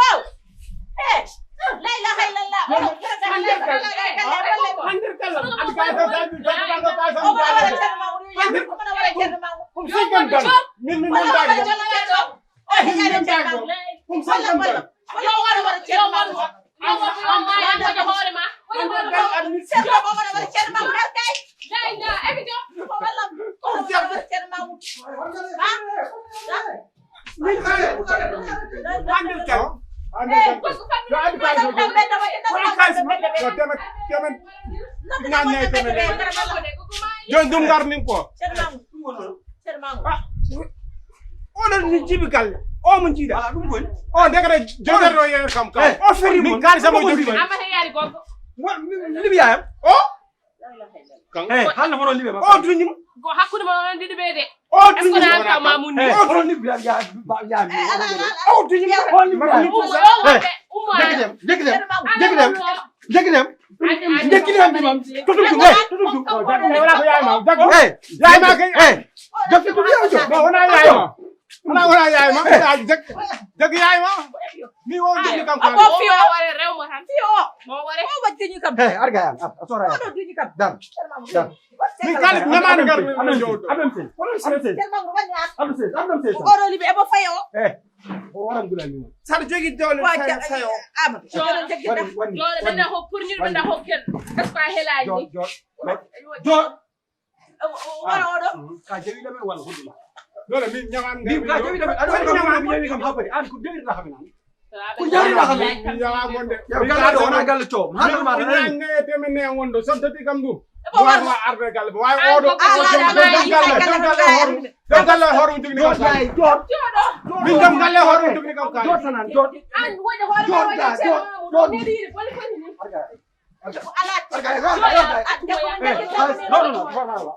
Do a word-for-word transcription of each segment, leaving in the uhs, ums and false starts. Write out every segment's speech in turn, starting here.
Wow. Eh. La ilaha illallah. Handir kala. Handir kala. Omo wara Ceerno Mamoudou. Omo wara Ceerno Mamoudou. Kum sinkan tan. Min min non dago. Eh, min non dago. Kum sinkan tan. Wala wara Ceerno Mamoudou. Awa, awa, awa, awa, hoore ma. An ko dal admission. Ceerno Mamoudou wara Ceerno Mamoudou har kay. Jay, jay, ebi jo. Wala wara Ceerno Mamoudou. Ha? Min kala. Hande tan. Hande tan. Yo addu kaalis o jooɗi. Wala kaalis ma. Yo temet, temet. Naan ne temet ne. Joni ɗum ngarmin ko. Ceerno Mamoudou. Ceerno Mamoudou. Ah. Oɗon ni jibi galle. O mo jiiɗa. Ala ɗum woni. O ndekete jogere o yeeyo kam kam. Eh, o feri min kaalis am o jogi. Amma he yaari gorko. Libi yaayam. O? Kan. Eh, hande hono libi ma. O duñi mo. Ko hakkunde ma on ɗiɗo ɓe de. O duñi mo. Est-ce que na ka Mamoudou ni? Eh, o duñi mo. Ya, ya, ya, ya. O duñi mo. O libi yaayam. Umma. Jeki dem, jeki dem, jeki dem. Jeki dem. Jeki dem bi mam. Tutum tu. Eh, tutum tu. Wala ko yaayma. Jaggu. Eh, yaayma kay. Eh. Jeki tu yaayma. Ba wona yaayma. Wala wona yaayma. Jek jek yaayma. Mi o jeki kam kan. Ko fiyo ware rewmo tan. Fiyo. Mo ware. Ko wajjini kam. Eh, arga yan. Asora yan. Ko jini kam. Dan. Dan. Min kala ñamaande ngar min. Abdou Seye, Abdou Seye. Abdou Seye, Abdou Seye. Ko ɗo liɓe ebo fayo. Eh. Ko waran gulal ni. Saɗa jogi doole sayo. Ama. Joɗo joggi da. Joɗo da ho purnir da ho ken. Est-ce que a helani? Joɗo. Joɗo. Wara oɗo. Ka jawi da men wala huduma. Dole min ñamaande. Ka jawi da men. Aɗa wala ko mi jawi kam habari. An ko jawi da hamen. Ko jawi da hamen. Yawa gonde. Ya galla do na galla to. Hal ma da. Nangete men ne wondo. Sottati kam ɗum. Waawa arde galle, waawi oɗo. Jom galle, jom galle horum. Jom galle horum jogini kam kaali. Min jom galle horum jogini kam kaali. Jot tan, jot. Jot, jot. Arga, arga, arga. Non, non, non, non, non.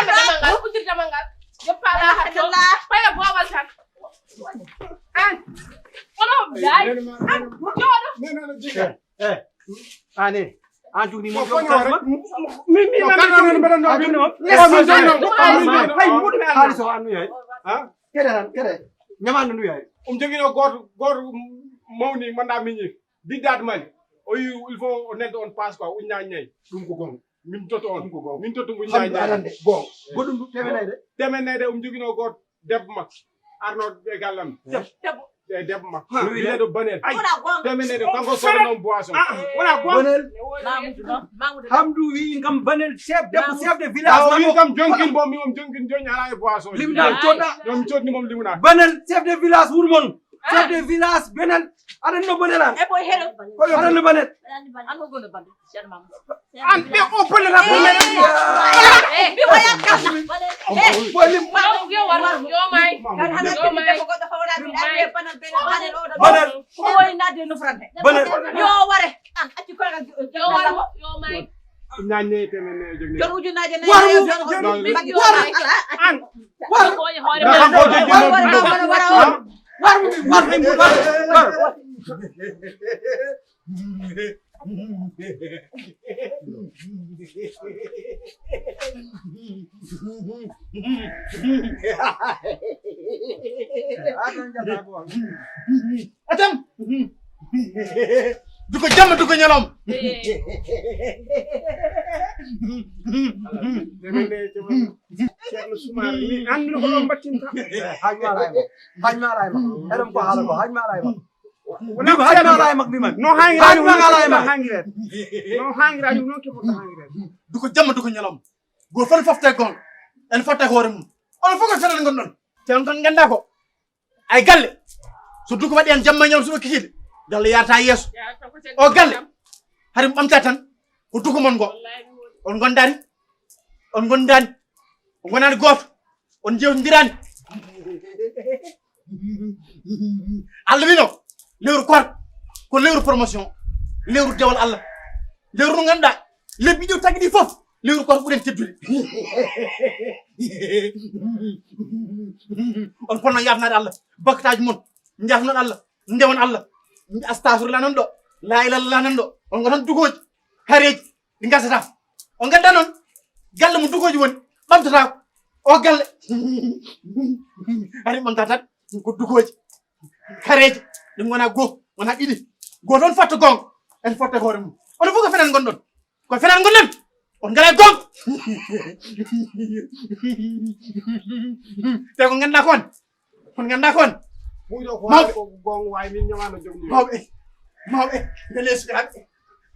Ɓeyama damal ngal, uddir damal ngal. Joppa ala hatto. Ɓeya boowal tan. An. Kono daay. An. Jooɗo. Eh, eh. Ane. An tugni mo ko ko ma. Mi mi ma mi mbeɗa no mbeɗa no. Hay muɗum. Haali so annu yaay. Ha? Kede tan kede. Ñamandu nu yaay. Um jogino goto goto mawni manda miñi. Biddat mali. O yi il faut o nento on passe quoi, o ñañay. Ɗum ko gonga. Min toto on. Ɗum ko gonga. Min toto ngu ñañay. Arande gonga. Goɗɗum du temenayde. Temenayde um jogino goto debbo makko. Arno e gallam. Debbo. E debbo makko. Wiyeɗo banel. Ay. Temenayde kanko soɗo noon boisson. Wona gonga. Banel. Hamdu wi kam banel chef de chef de village. Wi kam jonkin bo mi om jonkin joni ala e boisson. Limna coda. Ɗum codni mom limna. Banel chef de village wurmon. Chef de village benel. Aɗa no banel an. E boy hero. Ko yo aɗa no banel. An ko gono banel. An ɓe o bolle na ko men. Ɓe o yakka. Bolim. Yo may. Yo may. Banel. Ko woni nadde no frande. Banel. Yo ware. An acci ko yo ware. Yo may. Ñaññe temen ne jogni. Jon ujunaaje nayi. War mu war mu war an. War. Ko hoore ma. War war war war. War mu war mu war. Atam. Duko jamma duko ñalom. Ceerno Sumaare mi annduno ko ɗon mbattinta. Haj ma lay ma. Haj ma lay ma. Eɗen ko haala ko haj ma lay ma. Wona ko haj ma lay ma mi man. No hangira haj ma lay ma hangira. No hangira ɗum noon ke fota hangira. Duko jamma duko ñalom. Go fan fofte gon. En fotte hoore mum. On fof ko fenen gon ɗon. Te on kon ganda ko. Ay galle so duko waɗi hen jamma ñaw suɓa kikiɗe galle yarata yeeso. O galle hari mo ɓamta tan ko duko mon ngo. On gondani on gondani on gonani gooto. On jewtidiraani. Allah wino lewru koor ko lewru promotion. Lewru dewal Allah. Lewru no ganduɗa lebbi ɗiw taggi ɗi foof lewru koor ɓuren teddude. On ponno yafnaade Allah bakkataaji mon. Njafnon Allah ndewon Allah. Astafirullah nan ɗo. La ilallah nan ɗo. On ko tan dugooji hareeji ɗi ngasata. On ngannda noon galle mo dugooji woni ɓamtataako. O galle hari ɓamta tan ko dugooji hareeji. Ɗum wona goo wona ɗiɗi. Goo toon fotta goonga en fotta hoore mum. Onon fof ko fenen ngonɗon. Ko fenen ngonɗon. On ngala goonga. Te ko ngannda ko on. Kon ngannda kon. Mawɓe. Mawɓe. Mawɓe. Yo les sukaaɓe.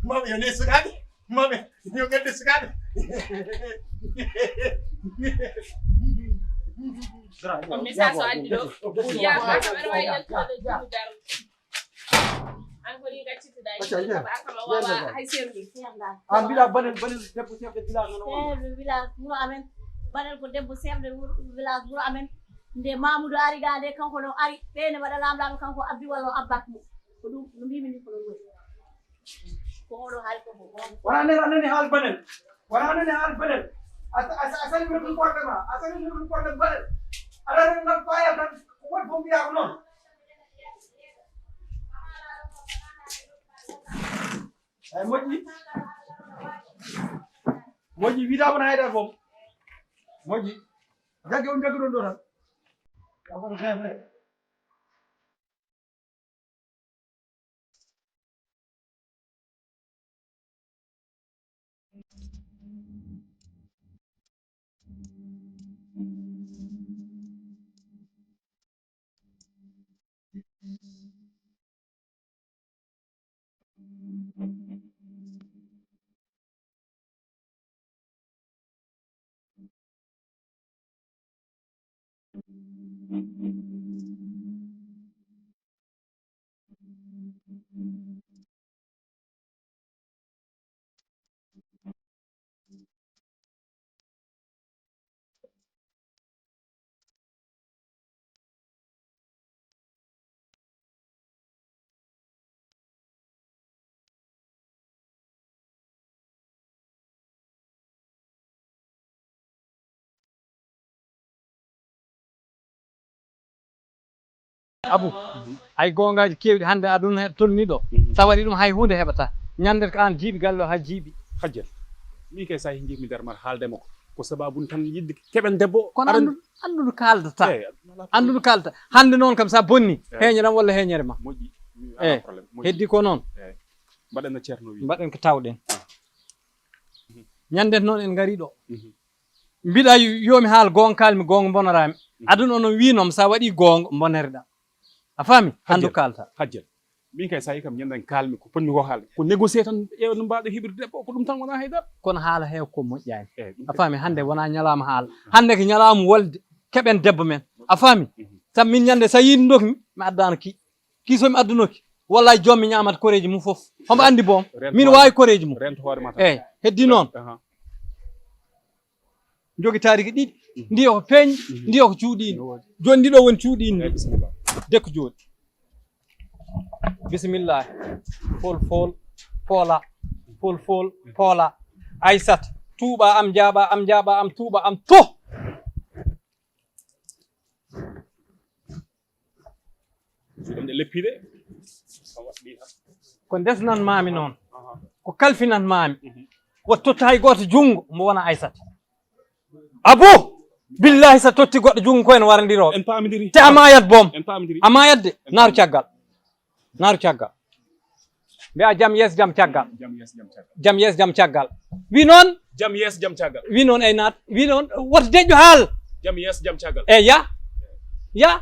Mawɓe yo les sukaaɓe. Mawɓe yo ngannde sukaaɓe. Ko message o addi ɗo. Yaaka aɗa wawi yaltude jumudar. An ko ni gaccitiɗa yimɓe kaba akama wawa hay servi. An mbiɗa banel banel debbo chef de village nono. Chef de village wuro amen. Banel ko debbo chef de village wuro amen. Nde Mamoudou ari ga nde kanko no ari ɓe ne waɗa lamlaɓe kanko abbi walla o abbaki mo. Ko ɗum no mbimi ni ko ɗon woni. Ko oɗo haali ko ko. Wona nder a nani haal banel. Wona nani haal banel. A sani mi ɗum porte ma. A sani mi ɗum porte banel. Aɗa nani ngal fayal tan ko woni fof mbiya ko noon. Eyi moƴƴi. Moƴƴi wiɗa wona haydara fof. Moƴƴi. Jagge on jagge ɗon ɗo tan. Abu, hay goongaaji keewɗi hannde aduna he tolni ɗo. Mhm. Sa waɗi ɗum hay huunde heɓata. Ñannde ko aan jiiɓi galle o haa jiiɓi. Hajjat, min kay sa njiimi nder mar haalde ma ko. Ko sababu tan yiɗde keɓen debbo. Kono aɗa anndu, anndu no kaaldata. Eey, aduna alaa problème. Anndu no kaaldata. Hannde noon kam sa bonni, eey, heeñere am walla heeñere ma. Moƴƴi. Alaa problème. Moƴƴi. Heddi ko noon. Eey. Mbaɗen no Ceerno wi. Mbaɗen ko tawɗen. Mhm. Ñannde noon en ngari ɗo. Mhm. Mbiɗa yo mi haal goonga, kaalmi goonga, mbonoraami. Mhm. Aduna o noon wiinoo-mi, sa waɗi goonga, mbonoreɗaa. A faami? Anndu kaalta. Hajjat. Min kay sa yi kam ñanden kaalmi ko potmi ko haalde. Ko négocier tan e no mbaawɗen heɓirde debbo, ko ɗum tan wonaa haydara. Kono haala heew ko moƴƴaani. Eey, ɗum a faami? Hannde wonaa ñalaama haala. Hannde ko ñalaama wolde keɓen debbo men. A faami? Mhm. Sabu min ñande sa yiɗi ndokmi, mi addaano ki. Ki so mi addunoki, wallahi joom mi ñaamat koreeji mum fof. Homo anndi boom. Rento min hoore waawi ma. Koreeji mum. Rento hoore ma tan. Eey, heddi noon. Aha. Jogi taariki ɗiɗi. Mhm. Ndiyo ko peeñ, mhm, ndiyo ko cuuɗiini. No woodi. Jooni ndiɗo woni cuuɗiini. Eey, ndi. Bisimilla. Dekko jooɗi. Bisimilla. Fol, fol, poola. Fol, fol, poola. Aysat, tuuɓa am, jaaɓa am, jaaɓa am, tuuɓa am, to. Ɗum ɗe leppi de. Ko ndesnan maami noon. Aha. Ko kalfinan maami. Mhm. Wot totta hay gooto junngo mo wona Aysata. Abu! Billahi, sa totti goɗɗo junngo ko en warandirooɓe. En paamidiri. Te a maayat boom. En paamidiri. A maayat de. En naaru paamidiri. Caggal. Naaru caggal. Mbiya jam yees, jam caggal. Jam yees, jam caggal. Jam yees, jam caggal. Wi noon. Jam yees, jam caggal. Wi noon, ay naat. Wi noon, woto deƴƴu haal. Jam yees, jam caggal. Eey, ya. Ya.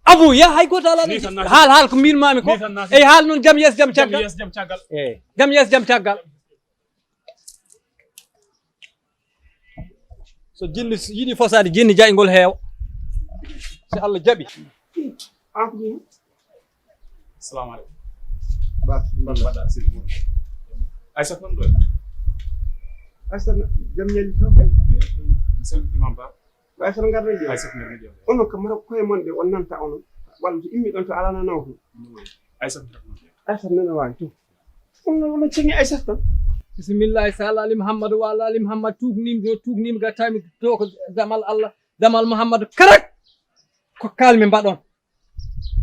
Abu, ya, hay gooto alaa. Ni tan naati. Haal, haal ko mbiin maami ko. Ni tan naati. Eey, haal noon, jam yees, jam caggal. Jam yees, jam caggal. Eey, jam yees, jam caggal. So jinni yiɗi fosaade, jinni jayngol heewa. So Allah jaɓi. An ko ɗum? Salamu aleykum. Ba, ba, mbaɗɗa, seydi Mor. Aysata nan ɗo. Aysata, jam ñalli to kay. Mi salmitima ba. Ko Aysata ngarɗon jeeya? Aysata ngarɗon jeeya. Onon kam, mara koye mon de, on nanta onon. Walla so immi ɗon to alaa nanaw to. Aysata ngarɗon jeeya. Aysata nana waawi to. Onon, onon cengi Aysata tan. Bisimillahi, sallallahu alaihi Muhammad wa ala ali Muhammad. Tuugniimi ɗo, tuugniimi gattaami to ko damal Allah, damal Muhammad. Karak! Ko kaalmi mbaɗon.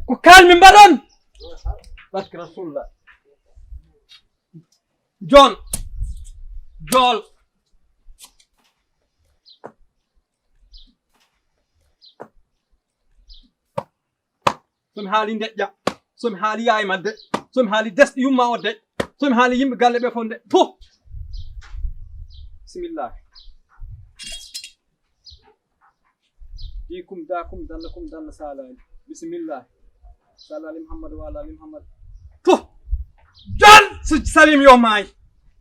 Ko kaalmi mbaɗon. Barke Rasulullah. Jool. Jool. So mi haali ndeƴƴa. So mi haali yaay ma de. So mi haali desɗi yumma o de. So mi haali yimɓe galle ɓe fof de. Fof. Bismillah. Di kum da kum dalla kum dalla salali. Bismillah. Salali Muhammad wa ala ali Muhammad. To. Jon su Salim yo maay.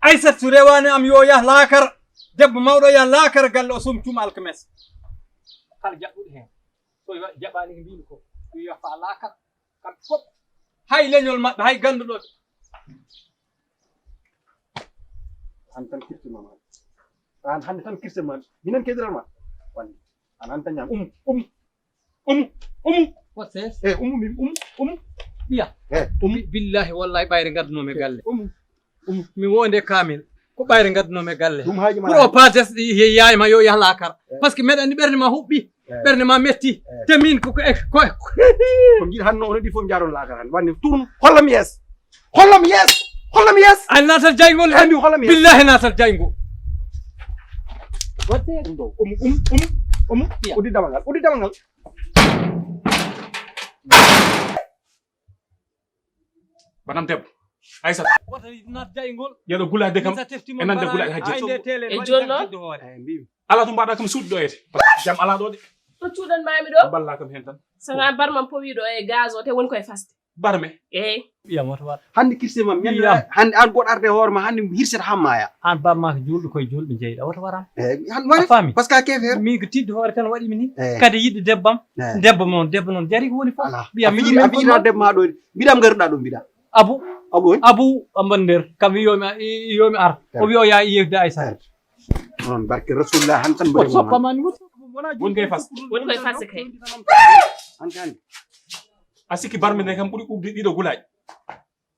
Aysat su rewaani am yo yah laakara. Debbo mawɗo yah laakara galle o sum tuma alkames. Kala jaɓɓuɗo heen. So yo jaɓaani ko mbiimi ko. Yo yah fa laakara. Kamɓe fof. Hay leñol maɓɓe, hay gannduɗo. An tan kirtima ma. An hannde tan kirtima. Minen kediral ma. Wande. An an tan ñaam. Um, um. Umu, umu. What's this? Eh, umu, mi, umu, umu. Ɓiya. Eh, umu. Bi-, billahi, wallahi, ɓayre ngadduno mi galle. Umu, umu. Mi wonde kamil. Ko ɓayre ngadduno mi galle. Ɗum haaji ma. Pour o pas des, yaay ma yo yah laakara. Eh. Parce que meɗen ni ɓernde ma huɓɓi. Eh. Ɓernde ma metti. Eh. Te min ko, ko, ko, ko. Ko jiɗi hanno on ɗi fof njaaron laakara han. Wande tourne. Hollam yees. Hollam yees. Hollam yees. A naatat jayngol. Eh, mi hollam yees. Billahi naatat jayngol. Watte ɗum ɗo. Umu, umu, umu, umu. Iya. Uddi damal ngal. Uddi damal ngal. Banam debbo. Aysata. Wota naat jayngol. Yeɗo gulaade kam. Sa tefti mo e nande gulaade hajji. Ay, nde tele. E jooni noon? Eh, mbiimi. Ala to mbaɗa kam suuɗi ɗo ete. Jam ala ɗo de. To cuuɗan maami ɗo? Balla kam heen tan. Sana barmam powi ɗo e gaz o te woni koye fasde. Barme. Eey. Ɓiyam woto waɗ. Hannde kirse mam, ñande ɓiyam. Hannde aan goɗɗo arde hoore ma, hannde hirsata haa maaya. Aan bamma ko juulɗo koye juulɓe jeyɗa, woto waram. Eey, hannde waɗi. A faami? Parce que a keefeer. Min ko tidde hoore tan waɗi mi ni. Eey. Kadi yiɗde debbam. Eey. Debbo mon, debbo noon jari ko woni fof. Ala. Ɓiyam a fijiri, a fijira debbo ma ɗo. Mbiɗam ngaruɗa ɗo mbiɗa. Abu. Abu, eh? Abu, amban nder. Kam wi yo mi, yo mi ar. Eey. O wi o yaa yewde Aysata. Eey. Onon barke Rasulullah han tan mbaɗi mo han. Woni koye fas. Woni koye fas kay. An kan. A sikki barme nde kam ɓuri ɓuuɓde ɗiɗo gulaaji.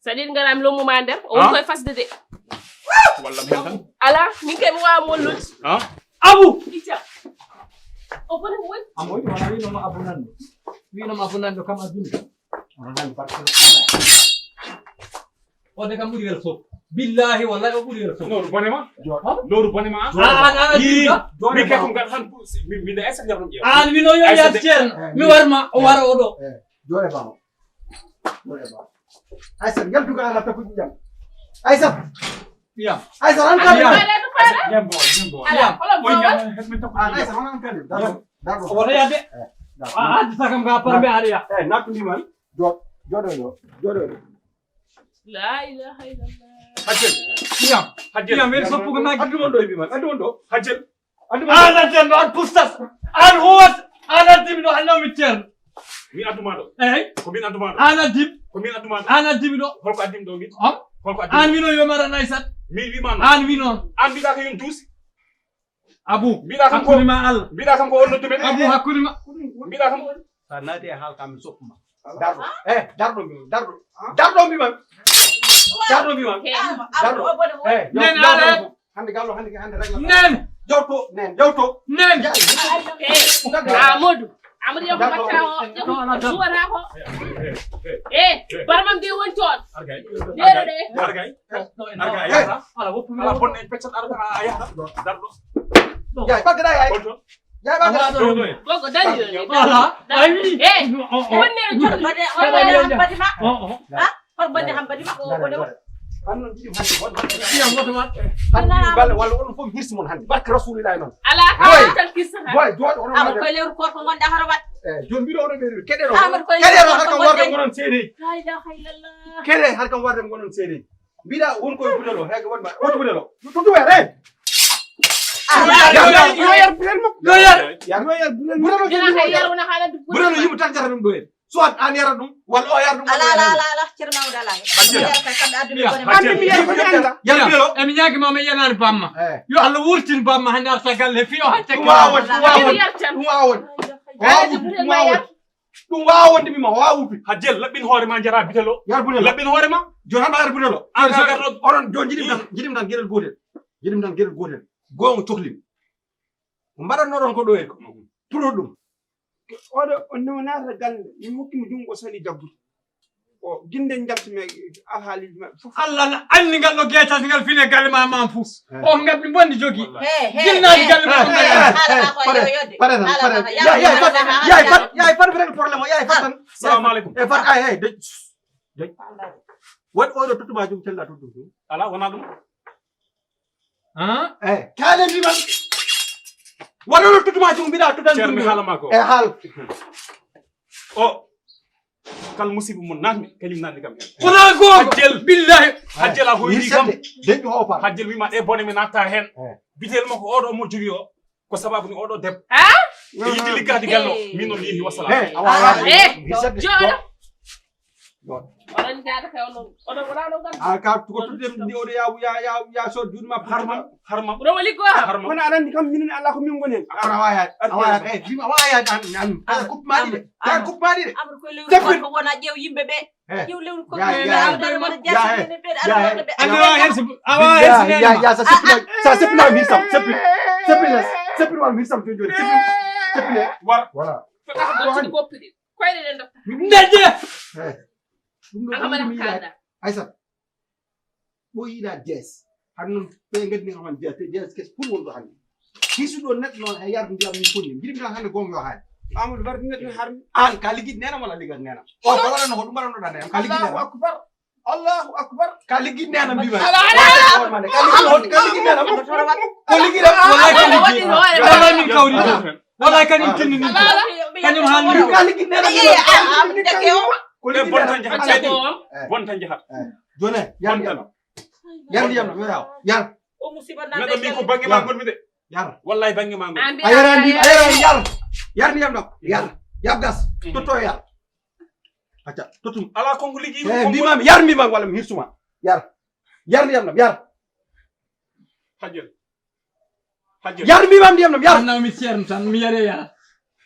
So ɗiɗi ngaraami lommu ma nder, o woni koye fasde de. Walla mi hen tan. Ala, min kay mi waawa mo lolti. Ha? Abu! Icca. O bone ko woni? Amoy wala ni no Abu nan. Wino ma fo nanɗo kam adduna. Onon nani barke Rasulullah. O de kam ɓuri wel fof. Billahi wallahi o ɓuri wel fof. Lowru bone ma. Jooɗo. Lowru bone ma. A an an adduna. Min ke ko ngal tan min da esa ngal ɗum. An wino yo yar ceerno. Mi warma o wara o ɗo. Jooɗe bamo. Jooɗe bamo. Aysat ngal duga ala takuji jam. Aysat. Ɓiyam. Aysat an kadi. Ɓiyam. Ɓiyam. Ɓiyam. An Aysat an kadi. Darɗo. Darɗo. O wota yadde. A addi sakam ga parmbe aɗa ya. Eh, nattu ndi man. Jooɗo ɗo. Jooɗo ɗo. La ilaha illallah. Hajjel. Ɓiyam. Hajjel. Ɓiyam weli soppugo nagge. Addu mon ɗo e mbi man. Addu mon ɗo. Hajjel. Addu mon ɗo. An addan ɗo an pustas. An huwat. An addimi ɗo an nawmi ceerno. Mi adduma ɗo. Eyi. Ko min adduma ɗo. An addim. Ko min adduma ɗo. An addimi ɗo. Holko addim ɗo min? Hom? Holko addim? An wino yo maran Aysat. Mi wima no. An wino. An mbiɗa ko yon duusi. Abu. Mbiɗa kam ko. Hakkunde ma Allah. Mbiɗa kam ko on noddu men. Abu hakkunde ma. Mbiɗa kam. Sa naati e haal kam mi soppuma. Darɗo. Eh, darɗo mbi man. Darɗo. Darɗo mbi man. Darɗo mbi man. Darɗo. Eh, nen ala. Hande gallo hande hande regla. Nen. Jawto nen jawto. Nen. Amadou. Amadou yoko batta o. Suwata ko. Eh, barmam de won ton. Dere de. Argay. Argay. Ala woppu ala bonne peccat arga a yahata. Darɗo. Yaay bagga da yaay. Yaay bagga da. Gogo dari. Ala. Ayi. Eh. Wonne jotto de. Wonne batima. Oh oh. Ha? Hol bonde ham batima ko wonde. An non jiɗi hande won. Ɓiyam woto ma. Hande balle walla on fof hirsi mon hande barke rasulillahi non. Ala ka tan kissa. Boy jooɗo on. Amadou koy lewru korko gonɗa hoto wat. Eh, joni mbiɗo oɗo ɓeɗo keɗe ɗo. Amadou koy keɗe ɗo har kam warde gonon seedeji. La ilaha illallah. Keɗe har kam warde gonon seedeji. Mbiɗa won koye butel o hege wonma wonto butel o. Tuttu weer e. Yo yar butel mo. Yo yar. Yo yar butel mo. Butel o yimo tan jara ɗum ɗo en. Soit an yara ɗum walla o yara ɗum. Ala ala ala ala ceerno Mamadou ala. Hajjel. Yar kay kamɓe adduɓe bone. Hajjel. Yar butel o. Emi ñaagi ma mi yanani bamma. Eh. Yo Allah wurtin bamma hande arta galle fi o hacce. Ɗum wawa wonde ɗum wawa wonde. Ɗum wawa wonde. Ɗum wawa wonde. Ɗum wawa wonde mi ma wawa wutude. Hajjel laɓɓin hoore ma jara butel o. Yar butel o. Laɓɓin hoore ma. Joni hama yar butel o. An sa garɗo. Oɗon joni jiɗim tan jiɗim tan geɗel gotel. Jiɗim tan geɗel gotel. Gonga cohlim. Ko mbaɗannoɗon ko ɗo en ko. Pour ɗum. Oɗo on no naata galle mi hokki mo jungo sali jaggude. O ginde jalti me alhaaliji maɓɓe fof. Allah na anndi ngal ɗo geetas ngal fine galle ma mam fus. O ngabbi bondi jogi. Jinnaji galle ma. Pare pare pare. Yaay fat yaay fat yaay fat rek problème o yaay fat tan. Salamu aleykum. E fat ay ay dej. Dej. Waɗi oɗo tottuma jum tella tottuma jum. Ala wona ɗum. Eh, kalen mbiman. Waɗono tutuma jum mbiɗa tutan. Ceerno mi haalama ko. E haal. O kal musiba mo nanmi kañum nanni kam hen. Wona goonga. Hajjel billahi. Hajjel a hoyni kam. Deƴƴo o par. Hajjel wima ɗe bone mi natta hen. Bitel makko oɗo mo jogi o ko sababu ni oɗo debbo. E yidde liggade gallo min noon yehi wassalam. Awa. Jooɗo. Oɗon njaada kay onon oɗon wona ɗo gam. A ka ko tudde ndi oɗo ya ya ya ya so juuɗe ma harma harma. Ɗo wali go harma. Kono aɗa anndi kam minen ala ko min ngoni hen. Awa ya awa ya e bima awa ya dan nan. Ala kup mali de. Dan kup mali de. Amr ko lew ko wona ƴeew yimɓe ɓe. Ƴeew lew ko ya ya ya ya. Awa ya ya sa seppi sa seppi na mi sam seppi seppi na seppi wa mi sam joni joni seppi seppi ne war voilà. Ko tax ko ci boppi di. Koyɗe ɗen dokta. Ndaje. Ɗum ɗo ɗum mi yiɗa. Aysat. Ɓo yiɗa des. Hannde noon ɓe ngaddi kam hannde des te des kes pour wonɗo hannde. Hisu ɗo neɗɗo noon e yarde ndiyam min konni. Mbiɗi tan hannde gonga yo haali. Amadou Bardi neɗɗo harmi. An ka liggiɗ nenam walla liggat nenam. O ko waɗano ko ɗum waɗano ɗa nenam ka liggiɗ nenam. Allahu akbar. Allahu akbar. Ka liggiɗ nenam mbiɗa. Ala ala. Ka liggiɗ nenam. Ko liggiɗam. Wallahi ka liggiɗ. Dama min kawri ɗo. Wallahi kañum tinni min. Kañum haalni. Ka liggiɗ nenam. Ko liggiɗ nenam. Bonta jahat. Bonta jahat. Jone yar ndiyam. Yar ndiyam no yaw. Yar. O musiba na. Neɗɗo min ko bange ma gonmi de. Yar. Wallahi bange ma gonmi. A yara ndi a yara yar. Yar ndiyam no. Yar. Yar gas. Totto yar. Acca tottum. Ala konko liggi. Eh mbimami yar mbimami walla mi hirsuma. Yar. Yar ndiyam no yar. Hajjel. Yar mbimam ndiyam ɗam yar. An nawmi ceerno tan mi yare yara.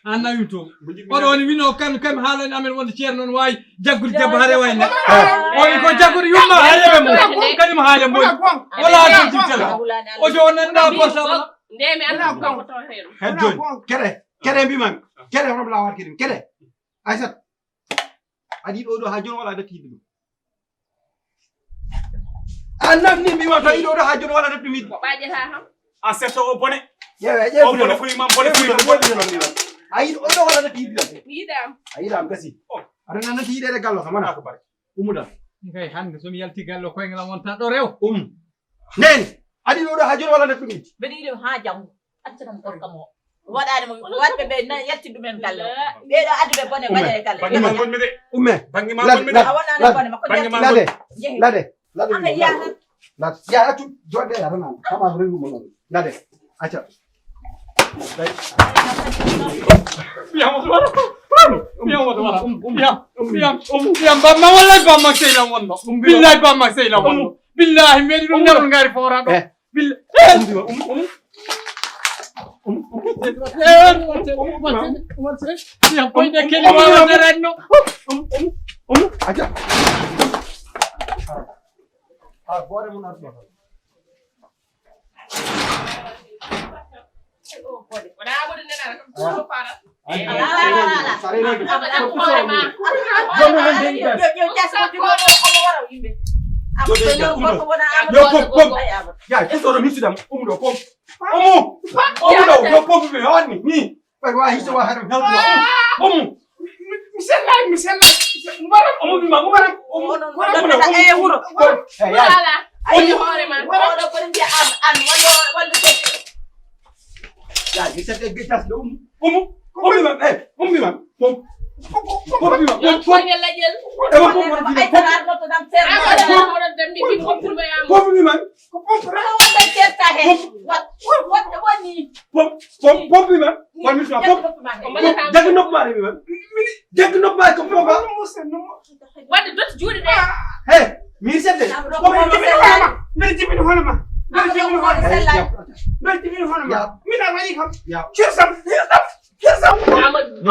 An nawmi to. Oɗo woni wino kan kam haalani amen wonde ceerno on wawi jaggude debbo hare wayne. Woni ko jaggude yumma hare mo. Kañum haale mo. Wala ko jittel. O jo nanda portable. Ndemi an ko to hero. Heddo. Kere. Kere mbimam. Kere hono lawar kidim. Kere. Aysat, a ɗii ɗo ɗo haa jooni wala datti yiɗde ɗum. A namni mi wata ɗii ɗo ɗo haa jooni wala datti ɗum yiɗde. Ko ɓaaƴata kam? A setto o bone. Ƴeewe, ƴeewe. O bone fuyi mam, bone fuyi mam. A yiɗi o ɗo wala datti yiɗde ɗum. Mi yiɗaam. A yiɗaam gasi. Oh. Aɗa nana datti yiɗeede gallo kam, mana? Ko barke. Ummuda. Kay hannde so mi yalti gallo koyngal am wonta ɗo rew. Um. Neen, a ɗii ɗo ɗo haa jooni wala datti ɗum yiɗde. Mbeɗa yiɗi haa janngo. Acca tan gorko mo. Waɗaani mo, waɗɓe ɓe na yalti ɗumen galle o. Ɓee ɗo addu ɓe bone, umme, baɗere galle. Bannge ma ngonmi de. Umme. Bannge ma ngonmi de. A wonaa bone makko. Bannge ma ngonmi. Lade. Lade. Lade. Aka yaha. Lade. Ya accu jodde ya tan. Kama rengu mo non. Lade. Acca. Ɓiyam oto wara. Ɓiyam oto wara. Ɓiyam, ɓiyam, ɓiyam, bamma, wallahi bamma seyla wonno. Billahi bamma seyla wonno. Billahi meɗi ɗum nerol ngari fora ɗo. Eh. Billahi. Eh. Umbi ma, um, um. Um, um. Eh, warte, warte, warte. Ɓiyam koyɗe keli wawa daranno. Um, um, um. Acca. Ah, gore mun arɗo. Yo pop, pop. Ya, kusoro mi sidam. Umu ɗo, pop. Umu. Umu ɗo, yo pop mi wani. Ni. Ɓay wa hiso wa haɗum help. Umu. Mi sellay, mi sellay. Mbaram, omo mi ma, mbaram, omo, mbaram, mbaram, mbaram, eh, wuro. Wuro. Eh, ya. Wala. Ayi hoore ma. Oɗo ko mbiya an, an, wallo, wallo. Ya, mi sette be tas do um. Umu, ummi ma, eh, ummi ma. Pom. Pom mi ma, pom, pom. Ko ngel la jël. Eh, pom, pom, pom. Ay tan arno to dam ser. Ah, wala, wala, dem bi, bi, pom, pom, ya. Pom mi ma. Ko pom, pom. Ko wonde certa he. Pom. Wat, wat, wat, woni. Pom, pom, pom mi ma. Wan mi suma pom. Jaggi noppi ma, mi ma. Jaggi noppi ma ko pom. Wadde dot juuɗe ɗe. Hey, mi sette. Ko mi jibini hono ma. Mbeɗa jibini hono ma. Mbeɗa jibini hono ma. Mbeɗa jibini hono ma. Mina waɗi kam. Kirsam, kirsam, kirsam. Amadou.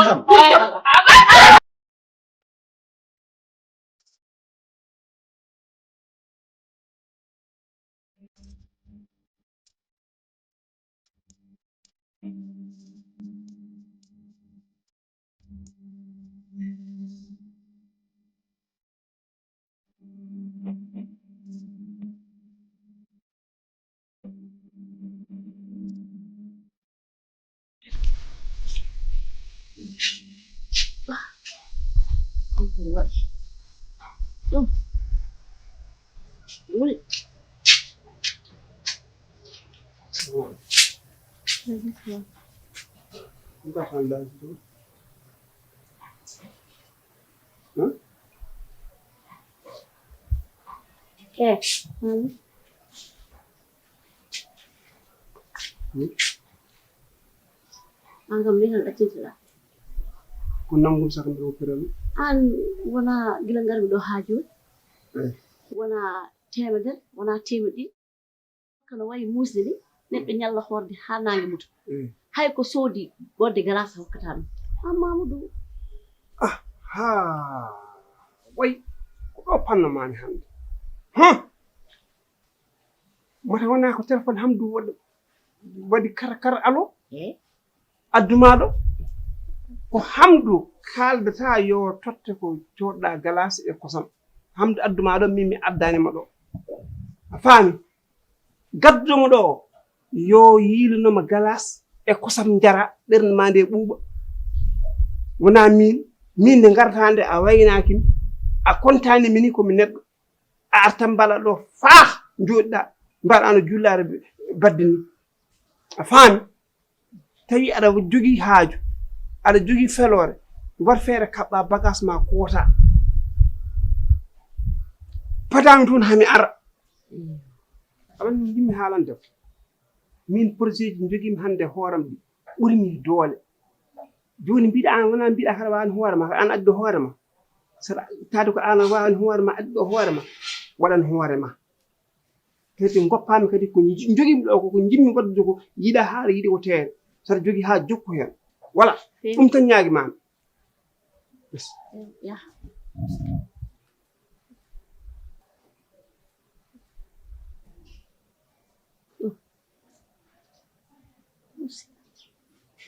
Ɗum. Ɗum. Eh, mami. An kam, ndin tan ɗaccintoɗaa. Ko nanngum saka mbiɗa woppirani. An wona gila ngarmi ɗo haa jooni. Eh. Wona teemedere, wona teemedde ɗiɗi. Kono wayi muusde ni, neɗɗo ñalla hoorde haa naange muta. Eh. Hay ko soodi ɓodde galaas hokkata ɗum. An Mamadou. Ah, haa. Way, ko ɗo pannamaami hannde. Huh! Mata wonaa ko téléphone Hamdu waɗi, waɗi kar, kar alo? Eh? Addu maa ɗo? Ko Hamdu kaaldata yo totte ko coodɗa galaas e kosam. Hamdu addu maa ɗo, min mi addaani ma ɗo. A faami? Gadduɗo mo ɗo o, yo yiiluno ma galaas e kosam njara, ɓernde maa nde ɓuuɓa. Wonaa miin, miin nde ngartaa nde a waynaaki mi, a kontaani mi ni ko mi neɗɗo. A artan mbala ɗo faa njooɗiɗaa, mbaɗa no jullaare baddi ni. A faami? Tawi aɗa jogii haaju, aɗa jogii feloore, waɗ feere kaɓɓa bagaas ma koota. Padaŋ tun hami ara. Aɗa anndi ko njiɗmi haalande ko. Min projet ji njogiimi hannde hooram ɗi ɓuri mi doole. Jooni mbiɗa an, wona mbiɗa kaɗa waawani hoore ma, kaɗa an addu hoore ma. Saɗa taade ko an a waawani hoore ma, addu hoore ma, waɗan hoore ma. Kadi ngoppaami kadi ko nji-, njogiimi ɗo ko, ko njiɗmi waɗude ko yiɗa haa yiɗi ko teere. Saɗa jogii haa jokku heen. Voilà. Feewi. Ɗum tan ñaagi maami. Yes. Yaha.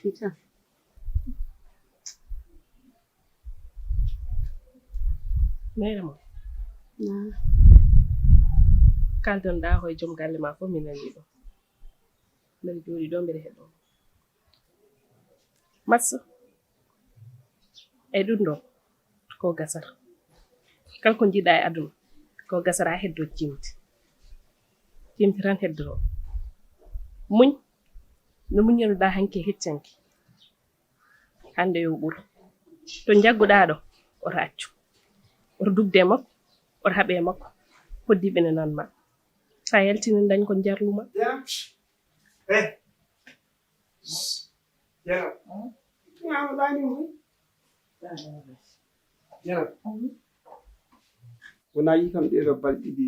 Ita. Meere mo. Kaldon ɗa hoye joom galle ma fof mi nani ɗum. Mbeɗa jooɗi ɗo mbeɗa heɗo. Matso. E ɗum ɗo ko gasata. Kala ko jiɗɗa e aduna ko gasata heddo jimti. Jimti tan heddoro. Muñ no muññonoɗa hanki e heccanki. Hannde yo ɓur. To njagguɗaa ɗo, oto accu. Oto dugde e makko, oto haɓe e makko. Hoddiiɓe ne nan ma. Sa yaltini dañ ko njarlu ma. Jeenab. Eh. Jeenab. Ŋaama ɗaani mo. Jeenab. Wona yi kam ɗeɗo balɗe ɗiɗi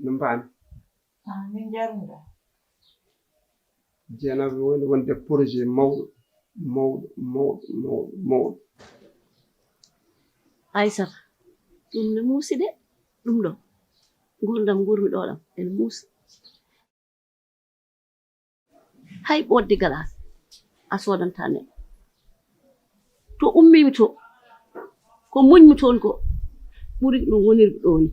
no mbaami. Ah, min njarnuɗa. Jeenaba woni wonde projet mawɗo, mawɗo, mawɗo, mawɗo, mawɗo. Aysata, ɗum ne muusi de, ɗum ɗo. Nguurndam nguurmi ɗo ɗam, ene muusi. Hay ɓoodde galaas, a soodanta neɗɗo. To ummimi to, ko muñmi toon ko, ɓuri ɗum wonirmi ɗo ni.